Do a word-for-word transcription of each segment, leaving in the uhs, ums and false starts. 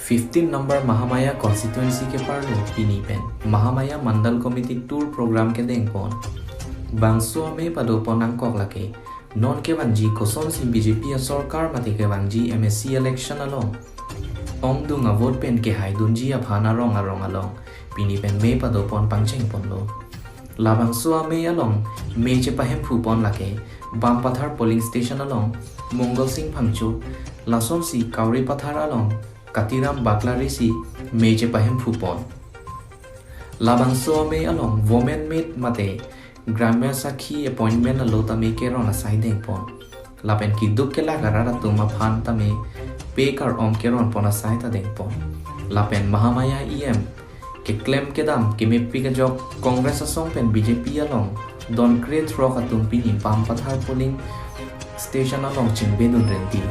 Fifteen number Mahamaya constituency keparlo pini pen Mahamaya Mandal Committee tour program kedengpon. Bangso amei padopon angkok lake non kevangji kosonsi B J P asorkar mate kevangji M A C election along ongdung avote pen kehaidunji aphan arong arong along pini pen mei padopon pangchengponlo. Labangso amei along mei chepahemphupon lake Bampathar polling station along Mongol Sing Phangcho, lasonsi Kauri Pathar along Katiram Baklari si mei chepahemphupon. Labangso amei along women meet mate Gramya Sakhi appointment alo tame keron asai dengpon. Lapen keduk kelak arat atum aphan tame pe kar-om keronpon asai ta dengpon. Lapen Mahamaya E M keklem kedam kemepik ajok Congress asong pen B J P along don kre throk atum pini Bampathar polling station along chingbedun renti.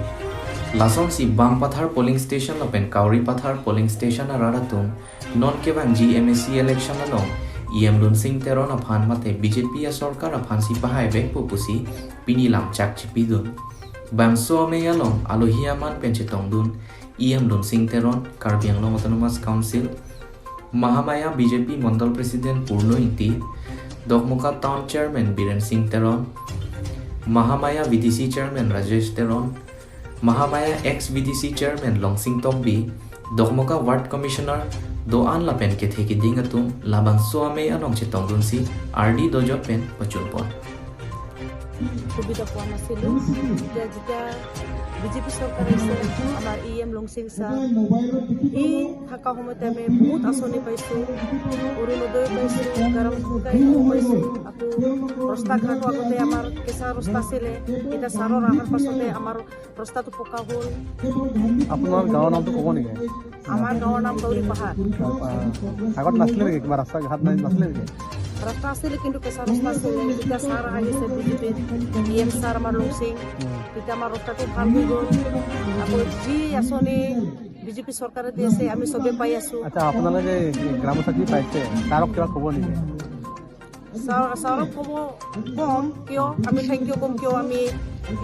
Lasonsi Bampathar polling station lapen Kauri Pathar polling station arat atum non kevangji M A C election along E M Lunsing Teron aphan mate B J P asorkar aphansi pahai vekpo pusi pini lamchak chipidun. Bangso amei along alohi aman pen chetongdun E M Lunsing Teron, Karbi Anglong Autonomous Council, Mahamaya B J P Mandal President Purno Ingti, Dokmoka Town Chairman Biren Sing Teron, Mahamaya V D C Chairman Rajesh Teron, Mahamaya ex V D C Chairman Longsing Tokbi, Dokmoka Ward Commissioner do-an lapen kethe keding atum labangso amei along chetongdunsi ardi dojot pen pachunpon. সুবিধা পোৱা নাছিলো। এতিয়া যেতিয়া বিজেপি চৰকাৰ আহিছে, আমাৰ E M লংচিং sir, C থকা সময়তে আমি বহুত আঁচনি পাইছো, অৰুণোদয় পাইছো, গৰম চুকাই পাইছো, আকৌ ৰাস্তা ঘাটো আগতে আমাৰ কেঁচা ৰাস্তা আছিলে, এতিয়া ছাৰৰ অহাৰ পাছতে আমাৰ ৰাস্তাটো পকা হ'ল। আপোনাৰ গাঁৱৰ নামটো ক'ব নেকি? আমাৰ গাঁৱৰ নাম গৌৰী পাহাৰ। আগত নাছিলে নেকি, কিবা ৰাস্তা ঘাট নাই, নাছিলে নেকি? ৰাস্তা আছিলে, কিন্তু কেঁচা ৰাস্তা আছিলে। যেতিয়া ছাৰ আহিছে বিজেপিত, ই এম ছাৰ আমাৰ লংচিং, উম। তেতিয়া আমাৰ ৰাস্তাটো ভাল হৈ গ'ল। আকৌ যি আঁচনি বিজেপি চৰকাৰে দি আছে, আমি চবে পাই আছো। আচ্ছা, আপোনালোকে গ্ৰাম সভা পাইছে, ছাৰক কিবা ক'ব নেকি? ছাৰ, ছাৰক ক'ব, কম, কিয় আমি থেংক ইউ ক'ম, কিয় আমি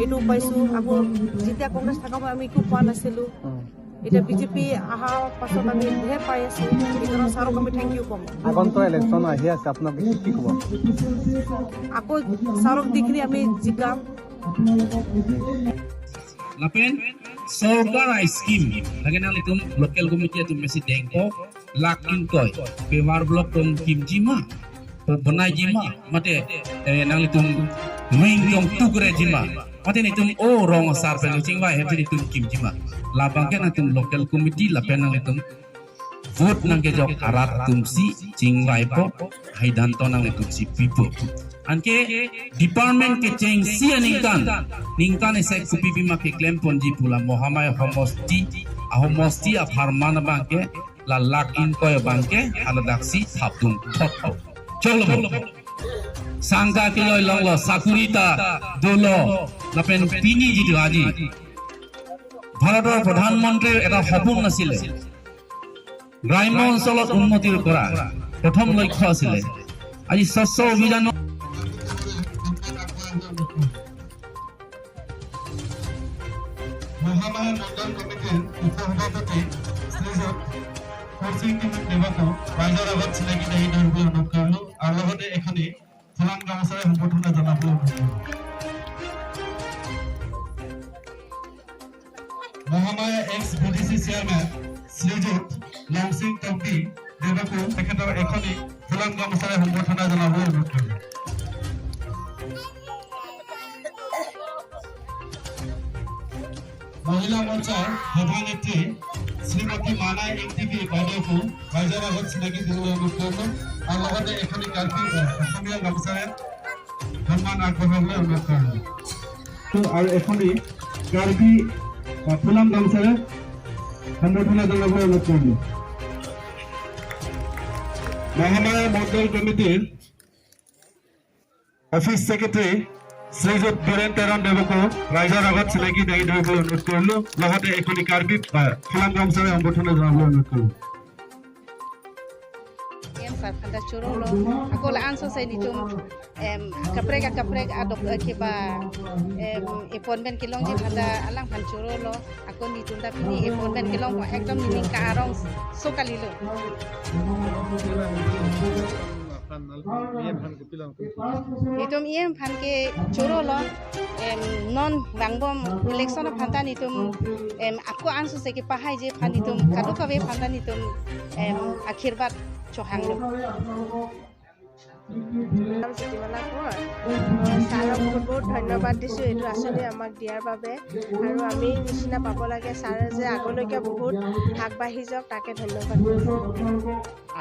এইটো পাইছো। আকৌ যেতিয়া কংগ্ৰেছ থকা সময় আমি একো পোৱা নাছিলো। উম। এতিয়া বিজেপি অহাৰ পাছত আমি ধেৰ পাই আছো, সেইকাৰণে ছাৰক আমি থেংক ইউ ক'ম। আগন্তুক ইলেকশ্যন আহি আছে, আপোনাক কি ক'ব? আকৌ ছাৰক দি কিনি আমি জিকাম। Lapen sorkar a-scheme lake nanglitum local committee atum mesi dengpo, lakh ingkoi, Pemar block tong kimjima, po bonai jima, mate, eh, nanglitum wing tong tukre jima, mate nelitum o rong asar pen chingvai hem nelitum kimjima. Labang ke nangtum local committee lapen nanglitum vote nangkejok arat atumsi chingvaipo, hai dan to nanglitumsi pipo. Anke department kechengsi aningkan, ningkan isi kopi pima keklemponji pu la Mahamaya homosti, ahomosti apharman abangke, la lakh ingkoi abangke haladaksi thapdun thotpo. Choklo. Sangka keloi longlo, sakuri ta dolo, lapen pini jitu aji ভাৰতৰ প্ৰধানমন্ত্ৰীৰ এটা সপোন আছিলে, গ্ৰাম্য অঞ্চলত উন্নতিৰ কৰা প্ৰথম লক্ষ্য আছিলে। আজি স্বচ্ছ অভিযানৰ মহামায়া মণ্ডল কমিটিৰ উপ সভাপতি শ্ৰীযুত হৰসিং দেৱকো ৰাইজৰ আগত চিনাকি দাঙি ধৰিবলৈ অনুৰোধ কৰিলো আৰু লগতে এখনি ফুলাম গামোচাৰে সম্বৰ্ধনা জনাবলৈ অনুৰোধ কৰিলো। Mahamaya x V D C chairman Srijut লংচিং টংকি দেৱকো তেখেতৰ এখনি ফুলাম গামোচাৰে সম্বৰ্ধনা জনাবলৈ অনুৰোধ কৰিলো। মহিলা মৰ্চাৰ সভানেত্ৰী শ্ৰীমতী মানা এম টি ভি বাইদেউকো ৰাইজৰ আগত চিনাকি দিবলৈ অনুৰোধ কৰিলো আৰু লগতে এখনি কাৰ্বি, আহ, অসমীয়া গামোচাৰে সন্মান আগবঢ়াবলৈ অনুৰোধ কৰিলো। তো আৰু এখনি কাৰ্বি, আহ, ফুলাম গামোচাৰে সম্বৰ্ধনা জনাবলৈ অনুৰোধ কৰিলো। মহামায়া মণ্ডল কমিটিৰ অফিচ ছেক্ৰেটাৰী শ্ৰীযুত বীৰেন তেৰণ দেৱকো ৰাইজৰ আগত চিনাকি দাঙি ধৰিবলৈ অনুৰোধ কৰিলো। লগতে এখনি কাৰ্বি, আহ, ফুলাম গামোচাৰে সম্বৰ্ধনা জনাবলৈ অনুৰোধ কৰিলো। এম sar aphanta chorolo. Ako la-an sose netum, em, kaprek akaprek adok, eh, keba, em, epon pen kelongji aphanta alangphan chorolo. Ako netum ta pini epon pen kelongpo, ekdom nening ka-arongso kalilo. Netum E M aphan ke chorolo, em, non vangbom election aphanta netum, em, ako ansose kepahaiji aphan netum kadokave aphanta netum, em, akhirbad chohanglo. নাম জ্যোতিমালা কোঁৱৰ। ছাৰক বহুত বহুত ধন্যবাদ দিছোঁ এইটো আঁচনি আমাক দিয়াৰ বাবে। আৰু আমি নিচিনা পাব লাগে, ছাৰে যে আগলৈকে বহুত আগবাঢ়ি যাওক, তাকে ধন্যবাদ দিছোঁ।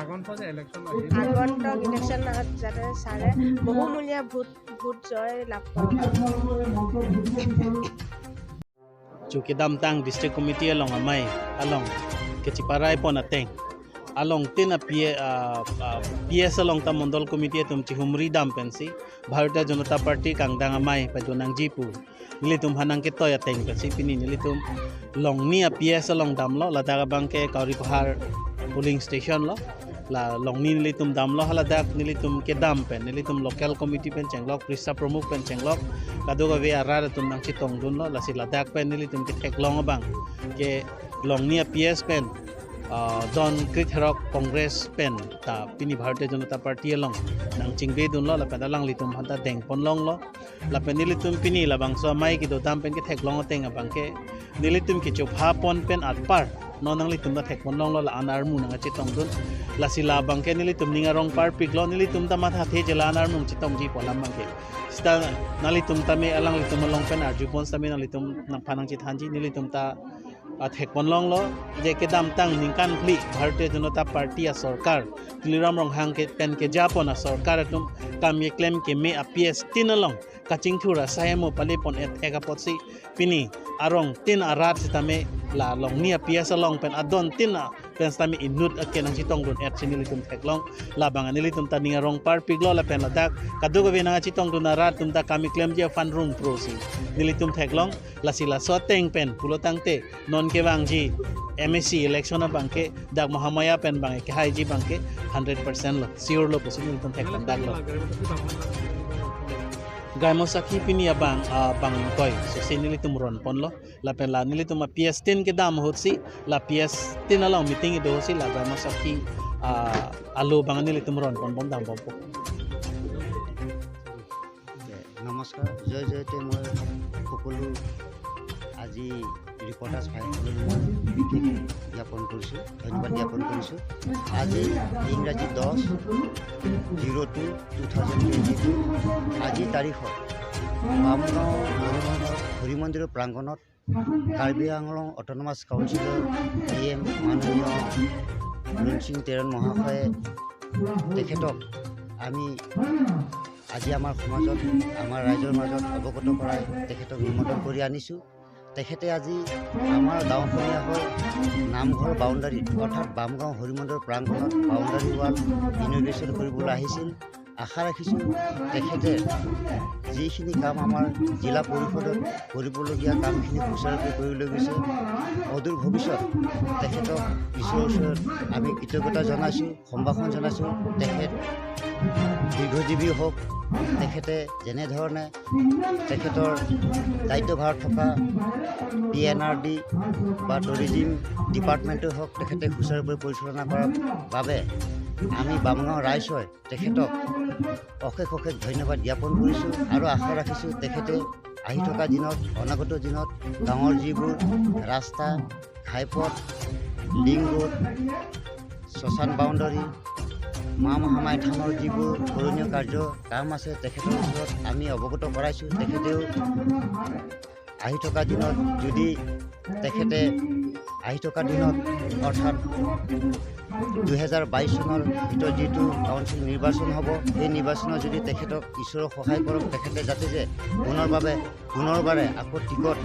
আগন্তুক যে ইলেকশ্যন আহিব। আগন্তুক ইলেকশ্যনত যাতে ছাৰে বহুমূলীয়া ভোট, ভোট জয় লাভ কৰক। Chu kedamtang district committee along amei along kecheparai pon ateng along tin a P A, ah, ah, P S along ta mondol committee atum chihumri dam pensi Bharatiya Janata Party kangdang amei pado nangji pu nelitum aphan nangketoi ateng pensi pini nelitum Longni a P S along damlo, ladak abang ke Kauri Pahar polling station lo. La Longni nelitum damlo, haladak nelitum kedam pen, nelitum local committee pen chenglok, Prisa Pramukh pen chenglok, kadokave arat atum nangchetongdunlo, lasi ladak pen nelitum ketheklong abang ke Longni a P S pen, ah, don kritherok Congress pen ta pini Bharatiya Janata Party along nangchingbedunlo, lapen alanglitum aphanta dengponlonglo. Lapen nelitum pini labangso amei kedodam pen ketheklong ateng abang ke nelitum kechopha pon pen apar non nanglitum ta thekponlonglo, la-an armu nangkachetongdun. Lasi labang ke nelitum ning arong parpiklo, nelitum ta mathathe je la-an armu chetongji pu alam abang ke. Seta nanglitum tame alanglitum along pen arjupon seta nanglitum nangphan nangchethanji, nelitum ta, ah, thekponlonglo je kedamtang ningkan phli Bharatiya Janata Party a sorkar, Tuliram Ronghang ke pen kejapon a sorkar atum kam keklem keme a P S tin along kachingthur asai amo palepon-et thek apotsi pini arong tin arat sitame la Longni a P S along pen adon tin a pen sitame inut ake nangchetongdun-et si nelitum theklong. Labang nelitum ta ning arong parpiklo, lapen ladak kadokave nangchetongdun arat atum ta kam keklemji aphan rung pro si nelitum theklong. Lasi laso ateng pen pulo tangte non kevangji M A C election abang ke dak Mahamaya pen abang kehaiji abang ke hundred percent lo, sure lo pusi nelitum theklong daklo. Graima Sakhi pini abang, ah, bang ingkoi sose nelitum ronponlo, lapen la nelitum a P S tin kedam ahutsi, la P S tin along meeting kedo ahutsi la Graima Sakhi, ah, alo abang nelitum ronponbom dambompo. নমস্কাৰ, জয় জয়তে মই সকলো আজি ৰিপৰ্টাৰ্ছ ভাইসকললৈ মই বিশেষ জ্ঞাপন কৰিছোঁ, ধন্যবাদ জ্ঞাপন কৰিছোঁ। আজি ইংৰাজী দহ zero' two two thousand twenty two, আজিৰ তাৰিখত বামগাঁও হৰি মন্দিৰ, হৰি মন্দিৰৰ প্ৰাংগণত কাৰ্বি আংলং অট'নমাছ কাউন্সিলৰ ই এম মাননীয় লুনচিং তেৰণ মহাশয়ে তেখেতক আমি আজি আমাৰ সমাজত, আমাৰ ৰাইজৰ মাজত অৱগত কৰাই তেখেতক নিমন্ত্ৰণ কৰি আনিছোঁ। তেখেতে আজি আমাৰ গাঁওখনীয়া হৈ নামঘৰ বাউণ্ডাৰীত, অৰ্থাৎ বামগাঁও হৰি মন্দিৰ প্ৰাংগণত বাউণ্ডাৰী ৱাল ইনগ্ৰেশ্যন কৰিবলৈ আহিছিল। আশা ৰাখিছোঁ তেখেতে যিখিনি কাম আমাৰ জিলা পৰিষদত কৰিবলগীয়া কামখিনি সুচাৰুৰূপে কৰি লৈ গৈছে, অদূৰ ভৱিষ্যত তেখেতক ঈশ্বৰৰ ওচৰত আমি কৃতজ্ঞতা জনাইছোঁ, সম্ভাষণ জনাইছোঁ। তেখেত দীৰ্ঘজীৱী হওক, তেখেতে যেনেধৰণে তেখেতৰ দায়িত্বভাৰত থকা পি এন আৰ ডি বা টুৰিজিম ডিপাৰ্টমেণ্টেই হওক, তেখেতে সুচাৰুৰূপে পৰিচালনা কৰাৰ বাবে আমি বামগাঁও ৰাইজৰ তেখেতক অশেষ অশেষ ধন্যবাদ জ্ঞাপন কৰিছোঁ আৰু আশা ৰাখিছোঁ তেখেতে আহি থকা দিনত, অনাগত দিনত গাঁৱৰ যিবোৰ ৰাস্তা, ঘাইপথ, লিং ৰোড, শ্মশান বাউণ্ডাৰী, মা মহামায়া থানৰ যিবোৰ কৰণীয় কাৰ্য কাম আছে, তেখেতৰ ওচৰত আমি অৱগত কৰাইছোঁ। তেখেতেও আহি থকা দিনত যদি তেখেতে আহি থকা দিনত অৰ্থাৎ দুহেজাৰ বাইছ চনৰ ভিতৰত যিটো কাউন্সিল নিৰ্বাচন হ'ব, সেই নিৰ্বাচনত যদি তেখেতক ঈশ্বৰে সহায় কৰক, তেখেতে যাতে যে পুনৰবাবে, পুনৰবাৰে আকৌ টিকট,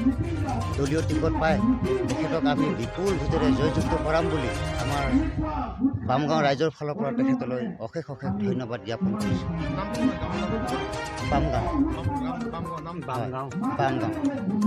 দলীয় টিকট পায়, তেখেতক আমি বিপুল ভোটেৰে জয়যুক্ত কৰাম বুলি আমাৰ বামগাঁও ৰাইজৰ ফালৰ পৰা তেখেতলৈ অশেষ অশেষ ধন্যবাদ জ্ঞাপন কৰিছোঁ। বামগাঁও। বামগাঁও। বামগাঁও।